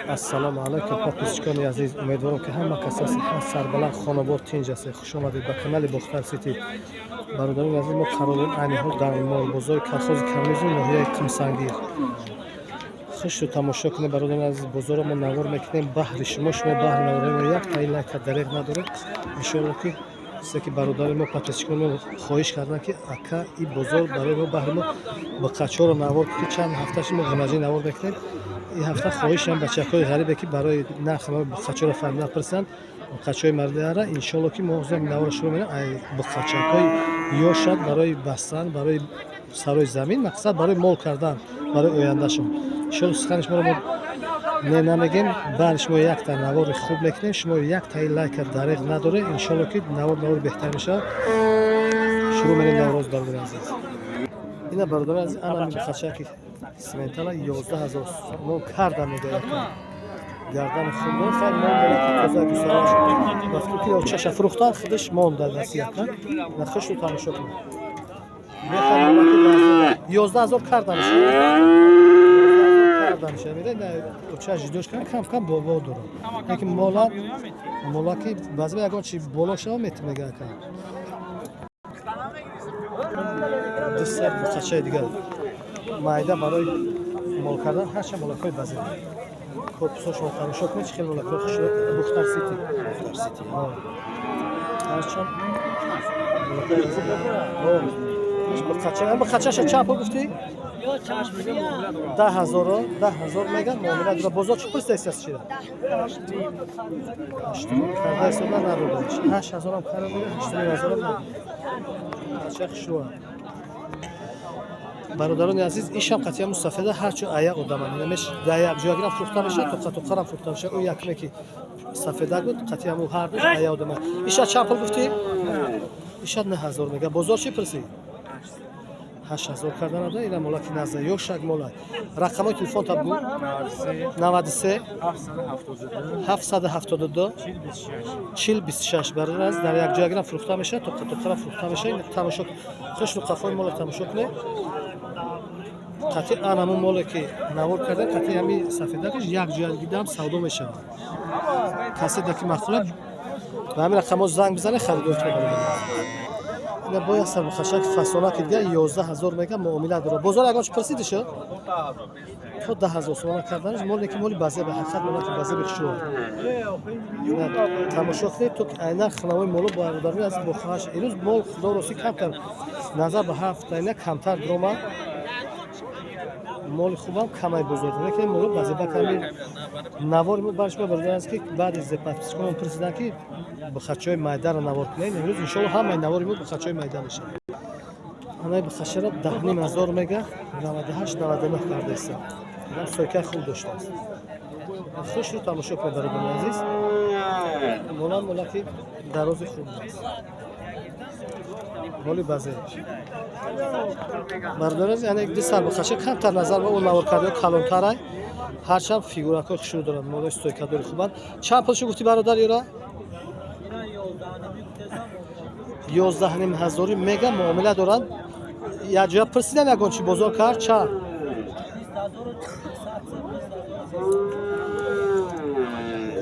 Ассалому алайкум, подписчикони азиз. Умедворам, ки ҳама кас ҳастед, сарбаланд, хонобод, тинҷ ҳастед. Хуш омадед ба канали Бохтар Сити. Бародарони азиз, мо қарор дорем айни ҳол дар молбозори колхози Коммунизм, ноҳияи Қумсангир. Хушу тамошо кунед, бародарони азиз, бозорро мо навор мекунем баҳри шумо. Шумо баҳри наворои мо як таи лайка дареғ надоред. Иншоалло, ки чизе ки бародари мо, подписчикони мо хоҳиш карданд, ки ака, и бозор барои мо, баҳри мо буқачҳоро навор, ки чанд ҳафташ мо ғунаҷӣ навор мекунем. Ин ҳафта хоҳишам бачакҳои ғарибе, ки барои нархи буқачҳоро фаҳмидан пурсанд, буқачҳои мардиара. Иншоалло, ки мо ҳозир наворро шурӯъ менам. Ай буқачакҳои ёшад барои бастан, барои сарои замин, мақсад барои мол кардан, барои ояндашон. Иншоалло, сухани шуморо мо не намегем, баъд шумо якта навори хуб мекунем. Шумо як таи лайка дареғ надоред. Иншоалло, ки навор навори беҳтар мешавад. Шурӯъ менем навроз. Бародари азиз, ина, бародари азиз, ана буқачаки симентала 11 000 сомон карда мегӯяд. Гардани хуб дорад. Хайр, мол молаки тоза, гусараш ба фикр, ки очаша фурӯхтан, худаш монда дасти яка. На, хушу тамошо кунед. 11 000 карда мешавад, карда мешавад. Медонед, оча жидош кан, кам кам бобо дорад, лекин мола молаки баъзе ягон чи боло шава мет мега ака. Ду сар буқачаи дигар майда барои мол кардан, ҳарчанд молакҳои базир. Корпусҳо шумо тамошо кунед, чӣ хел молакҳои хушрӯ. Бухтар Сити, ҳарчанд молакҳои буқача. Буқачаша чанд пул гуфтӣ? 10 000-ро, 10 000 меган, муомила дора. Бозор чӣ пурсидаист чира? Карда истода надодааш. 8000-ам карда мега, 8500-ам надода. Бача хушрӯа. Бародарони азиз, ишам қатъия мустафеда, ҳарчо ая одаман инамеш дар як ҷоягирам фурӯхта мешавад, тоқа тоқарам фурӯхта мешавад. Ӯ якме, ки сафедак буд, қатъия ҳаму ҳардуш ая одаман. Иша чанд пул гуфтӣ? Иша 9000 мега. Бозор чӣ пурсӣ? 8000 карда нада. Ина молаки наза ёшак мола. Рақамҳои телефон таб гу. 93 772 40 26. Бародар аз дар як ҷоягирам фурӯхта мешавад, тоқа тоқарам фурӯхта мешавад. Тамошо, хушру қафои мола тамошо кунед. Қатъи анаму моле, ки навор карда, қатъи ҳами сафедакаш як ҷоягидам савдо мешавад. Касе да ки маъқула, ба ҳамин рақамҳо занг бизане, харидор кунед. Ина бояд сарбухашак фасонаки дигар 11 000 мега, муомила дорад. Бозор ягон чи пурсиди шуд? То 10 000 сомона карданаш. Моле ки моли базе, ба ҳақиқат молаки базе бихшӯ. Тамошо кунед, то ки айнан хунавои моло, бародарони аз бохоҳаш. Имрӯз мол, худо ростӣ, камтар назар ба ҳафта ина камтар диромад. Моли хубам камай бозор, лекин моло базеба ками. Навори мо барш бародарон аст, ки баъди подписчикон пурсиданд, ки бухачҳои майдаро навор кунед. Имрӯз, иншоалло, ҳамаи навори мо бухачҳои майда мешавад. Анаи бухачара 10 500 мега, 98, 99 кардаиста. Сойкаи хуб доштааст. Хушрӯ тамошо кунед, бародарони азиз. Мола молаки дарози хуб аст, моли базе, бародари азиз. Яъне ду сар бухача камтар назар ба он навор кардаё калонтарай, ҳарчанд фигуракҳои хушрӯ доранд, молои стойкадори хубанд. Чанд пулшо гуфтӣ, бародар, ёра? 11 500-и мега, муомила доранд. Якҷоя пурсидан ягон чи бозор кард чанд?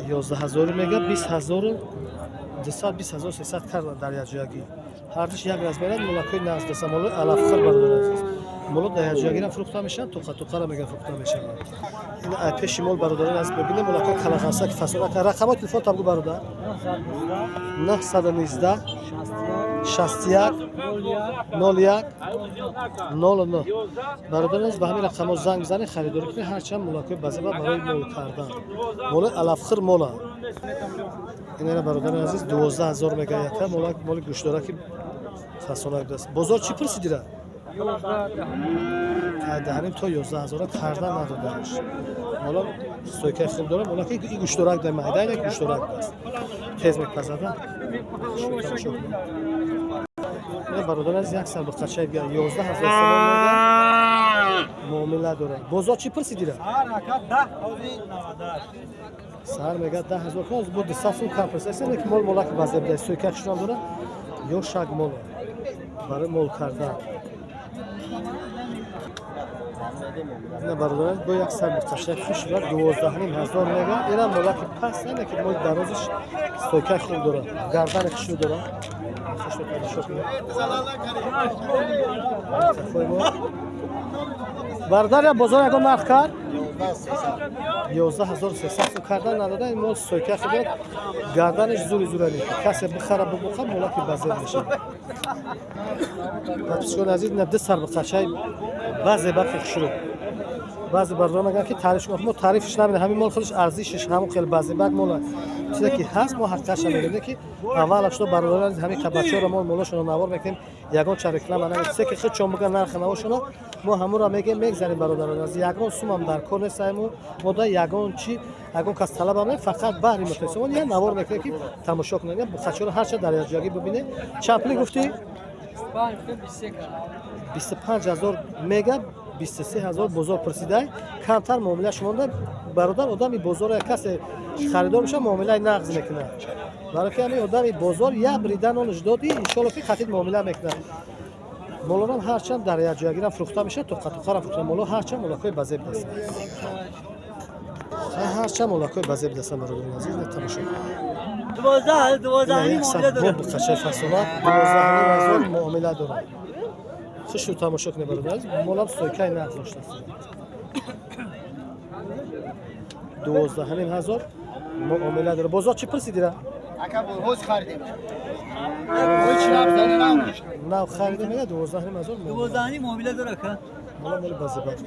11 000-и мега, 20 200, 20 300 кардан дар якҷоягӣ. Ҳардуш як размеранд, молакҳои наздаса, молои алафхӯр. Бародар азиз, моло дар якҷоягирам фурӯхта мешаванд, тоқа тоқара мега фурӯхта мешаванд. Ин пеши мол, бародарон аз бибинем, молакҳои калағаса, ки фасона. Рақамҳои телефон табгу, бародар. 919 61 01 09. Бародарон аз ба ҳамин рақамҳо занг бизанед, харидорӣ кунед. Ҳарчанд молакҳои базеба барои мол кардан, молои алафхӯр мола. Инара, бародарони азиз, 12 000 мега яка молак, моли гӯштдора, ки фасона будааст. Бозор чӣ пурсидира? 10 5 то 11 000 карда надодааш. Мола стойкаи хуб дора, мола ки и гӯштдорак да майда, як гӯштдорак аст, тез мепазада. Тамошо кунед. Ина, бародари азиз, як сар буқачаи дигар 11 000 сомон мега, муомила дорад. Бозор чӣ пурсидира? Саҳар мега 10 000 кун, бо 200 сум кам пурсида, ки мол молаки базе буда, стойкаи хушрам дора, ё шак мола барои мол кардан. Ина, бародарон, бо як сар буқачаи хушра 12,5 ҳазор мега. Инам молаки паст, не ки моли дарозиш, стойкаи хуб дорад, гардани хушрӯ дорад. Хушрӯ тамошо кунед. Сафои мо. Бародар, я бозор ягон нарх кард? 11 300 сум кардан надода. Ин мол стойкаи хуб дорад, гарданиш зури зурани. Касе бихара, бубуха, молаки базер мешавад. Подписчикони азиз, ина ду сар буқачаи баъзе бақи хушрӯ. Баъзе бародарон мегӯянд, ки таъриф, мо таърифш намедем. Ҳамин мол худаш арзишаш ҳамон хеле базебак мол, чизе ки ҳаст, мо ҳақиқатша мегӯем, ки аввал шуд. Бародарон, ҳамин бачаҳоро мо молошонро навор мекунем, ягон ча реклама намед. Чизе ки худшон бигӯянд, нархи навошонро мо ҳамонро мегӯем, мегзарем. Бародарон, аз ягон сумам дар кор нест. Мо да ягон чи, ягон кас талабам не, фақат баҳри мухлисомон я навор мекунем, ки тамошо кунем. Буқачаро ҳарча дар якҷоягӣ бибинем. Чанд пулӣ гуфтӣ? 25 000 мега, 23 000 бозор пурсидай. Камтар муомилаш монда, бародар. Одами бозор, касе харидор меша, муомилаи нағз мекунад, барои ки ҳамин одами бозор як брида нонаш доди, иншолло, ки қатид муомила мекунад. Молонам ҳарчанд дар якҷоягирам фурӯхта мешавад, тоқатуқарам фурӯхта. Моло ҳарчанд молакҳои базеб дастанд, ҳарчанд молакҳои базеб дастанд. Бародарони азиз, тамошо. Буқачаи фасона 12,5 ҳазор муомила дорад. Хушу тамошо кунед, бародар. Молам стойкаи нағз доштааст. 12,5 ҳазор муомила дорад. Бозор чӣ пурсидира? Нав харида мега, 12,5 ҳазор. Муомила дорад. Мола моли базебак.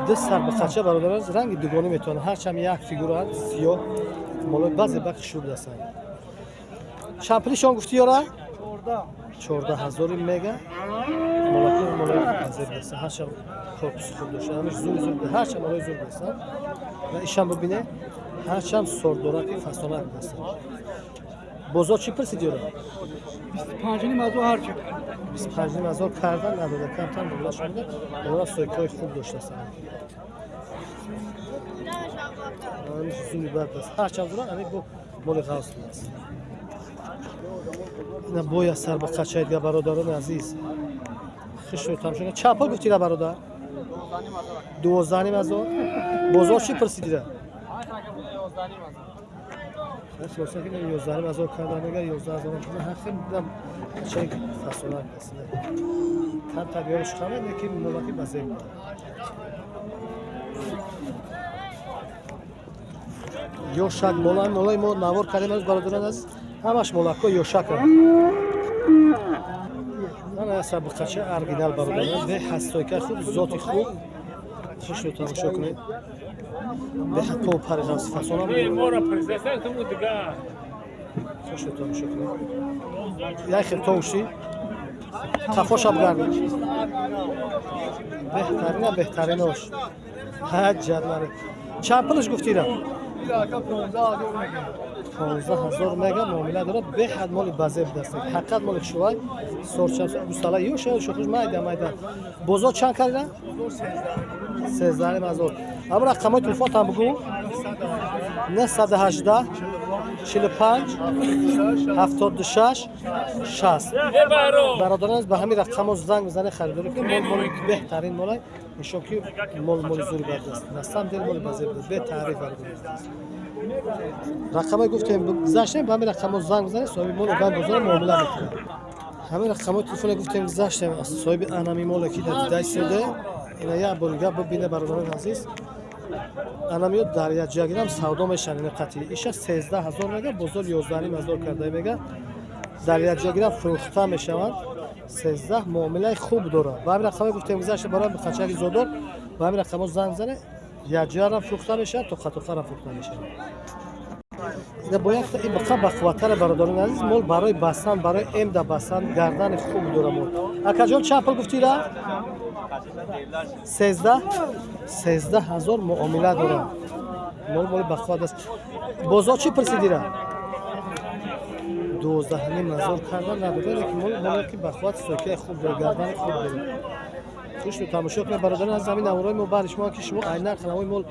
Ду сар буқача, бародарон, ранги дугонӣ метавонад, ҳарчанд як фигураанд, сиёҳ, молои баъзе бақи шуб дастанд. Чанд пулишон гуфтӣ, ёра? 14 ҳазори мега. Молаки молои базеб дастанд, ҳарчанд корпуси хуб дошта, ҳамаш зур зур, ҳарчанд молои зур дастанд. Ва ишам бибине, ҳарчанд сордораки фасонак дастанд. Бозор чӣ пурсид, ёра? 25,5 ҳазор кардан надода, камтар муомилаш монда. Молона стойкаҳои хуб доштастанд. Зури бад аст, ҳарчанд зура, ами бо моли ғавс аст. Ина боя сар ба қачаидга, бародарони азиз, хишро тамошо. Чанд пул гуфтира, бародар? 12,5 ҳазор. Бозор чӣ пурсидира? 11,5 ҳазор карда мега, 11 ҳазор. Ҳақи чай фасонак аст, камтар ёриш қамад, лекин молаки базеб. Ёшак мола, молаи мо навор кардем аз бародарон азиз, ҳамаш молакҳо ёшакра. Ана сабиқача оригинал, бародарон, беҳад стойкаи хуб, зоти хуб. Хушро тамошо кунед, беҳад по пари ғавси фасона. Хушро тамошо кунед, як хел товуши қафошам гард, беҳтарина, беҳтаринош ҳаҷат наре. Чанд пулш гуфтира? 15 ҳазор мега, муомила дорад. Беҳад моли базеб даст, ҳақиқат моли хушрӯай, сорча гусала ёша шохуш, майда майда. Бозор чанд кардира? 13,5 ҳазор. Аммо рақамҳои телефонтам бугӯ. 918 45 76 60. Бародарон, ба ҳамин рақамҳо занг бизанед, харидорӣ кунед. Мол моли беҳтарин молай, иншо ки мол моли зури бад аст, на самом деле моли базеб аст, бетаъриф. Бародарон, рақамҳое гуфтем, гузаштем, ба ҳамин рақамҳо занг бизанед, соҳиби мол одам бозор муомила мекунад. Ҳамин рақамҳои телефоне гуфтем, гузаштем, соҳиби анами моле ки дар дидаи соде, ина як бор дигар бибине, бародарони азиз. Анамиё дар якҷоягирам савдо мешаванд. Ина қатъи иша 13 ҳазор мега, бозор 11,5 ҳазор карда мега. Дар якҷоягирам фурӯхта мешаванд. 13 муомилаи хуб дорад. Ба ҳамин рақамҳое гуфтем, гузашта, барои қачаки зодор ба ҳамин рақамҳо занг бизанед. Якҷоярам фурӯхта мешавад, тоқатоқарам фурӯхта мешавад. Ина бо якта ин биқа бақувваттаре, бародарони азиз, мол барои бастан, барои эмда бастан, гардани хуб дора мол. Акаҷон, чанд пул гуфтира? 13 ҳазор муомила дорад. Мол моли бақувват аст. Бозор чӣ пурсидира? 12,5 ҳазор кардан надода, лекин мол моле ки бақувват, стойкаи хуб дора, гардани хуб дора. Хуш тамошо кунед, бародарон. Аз ҳамин наворои мо баҳри шумо, ки шумо ай нархи навои мол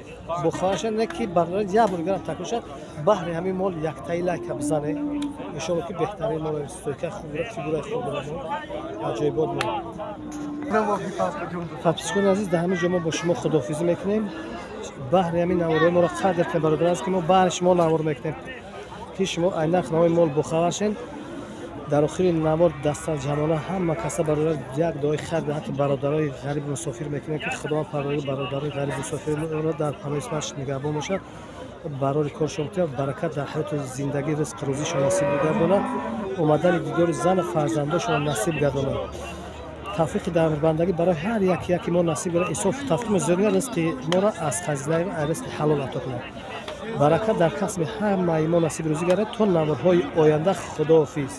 бохабар шавед, не ки бародарон, як бор дигарам такрор шавад, баҳри ҳамин мол яктаи лайка бизане. Иншоалло, ки беҳтарин мол, стойкаи хуб дора, фигураи хуб дора, мол аҷоибот мол. Подписчикони азиз, дар ҳамин ҷо мо бо шумо худоҳофизӣ мекунем. Баҳри ҳамин наворҳои моро қадр кунед, бародарон азиз, ки мо баҳри шумо навор мекунем, ки шумо ай нарх навои мол бохабар шен. Дар охири навор дастаҷамона ҳама каса, бародар, як дуои хайр дар ҳаққи бародарои ғариб мусофир мекунем, ки Худованд парвардигор бародарои ғариб мусофирро дар паноҳи исмаш нигаҳбон бошад, барори коршон кунад, баракат дар ҳаёту зиндагӣ, ризқ рӯзишон насиб гардонад, омадани дидори зану фарзандошон насиб гардонад, тавфиқи дар бандагӣ барои ҳар як яки мо насиб гардонад, инсофу тавфиқи зиёд, ризқи моро аз хазинаи ризқи ҳалол ато кунад, баракат дар касби ҳамаи мо насиб рӯзӣ гардад. То наворҳои оянда, худоҳофиз.